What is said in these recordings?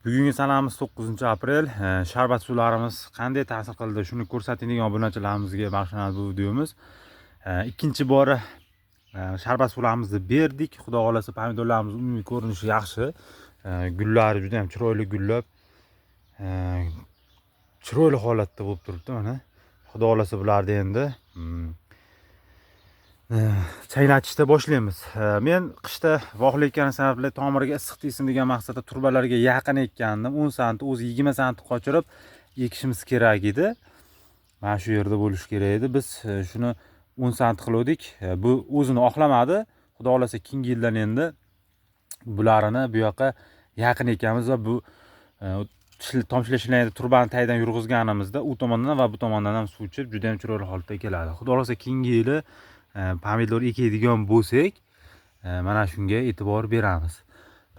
Bugungi sanamiz 9-aprel. Sharbat suvlarimiz qanday ta'sir qildi, shuni ko'rsating degan obunachilarimizga bag'ishlanadi bu videomiz. Ikkinchi bora sharbat suvlarimizni berdik. Xudo xolasa pomidorlarimiz umumiy ko'rinishi yaxshi. Gullari juda ham chiroyli gullab, chiroyli holatda bo'lib turibdi mana. Xudo xolasa bularni endi chaylatishda boshlaymiz. Men qishda voqli ekkani sababli tomiriga issiq tegsin degan maqsadda turbalarga yaqin ekkandim. 10 santi, o'zi 20 santi qochirib ekishimiz kerak edi. Mana shu yerda bo'lishi kerak edi. Biz shuni 10 santi qiluvdik. Bu o'zini oqlamadi. Xudo xolasa keyingi yildan endi bularini bu yoqqa yaqin ekamiz va bu tomchilatishlarni turbani tagidan yurg'izganimizda u tomondan va bu tomondan ham suv ichib juda ham chiroyli holatda keladi. Xudo xolasa keyingi yili pomidor ekadigan bo'lsak, mana shunga e'tibor beramiz.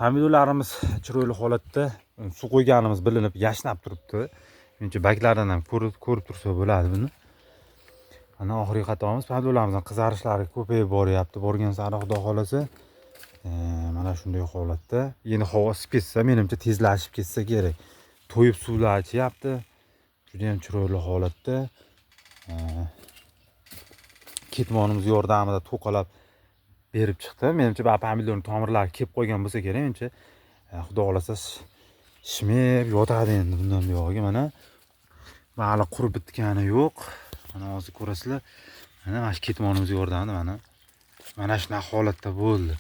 Pomidorlarimiz chiroyli holatda suv qo'yganimiz bilinib yashnab turibdi. Menimcha baklardan ham ko'rib tursa bo'ladi buni. Mana oxirgi qatorimiz pomidorlarimizning qizarishlari ko'payib boryapti. Borgan sari Xudo xolasa, mana shunday holatda endi havo isib ketsa, menimcha tezlashib ketsa kerak. To'yib suvlar ichyapti. Juda ham chiroyli holatda. Ketmonimiz yordamida to'qalab berib chiqdi. Menimcha bu pomidorning tomirlari kep qolgan bo'lsa kerak. Menimcha Xudo xolasa shimib yotadi endi bundan buyog'iga. Mana hali qurib bitgani yo'q. Mana hozir ko'rasizlar. Mana shu ketmonimiz yordamida mana shunaqa holatda bo'ldi.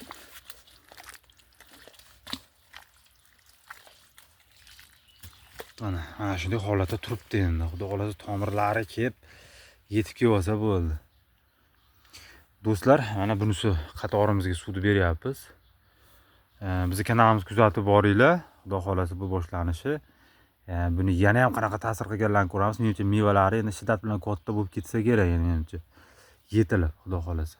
Mana shunday holatda turibdi endi. Xudo xolasa tomirlari kelib yetib kelsa bo'ldi. Do'stlar, mana bunisi qatorimizga suvni beryapmiz. Bizni kanalimizni kuzatib boringlar. Xudo xolasa bu boshlanishi. Buni yana ham qanaqa ta'sir qilganlarini ko'ramiz. Menimcha mevalari endi shiddat bilan katta bo'lib ketsa kerak, menimcha. Yetilib, Xudo xolasa.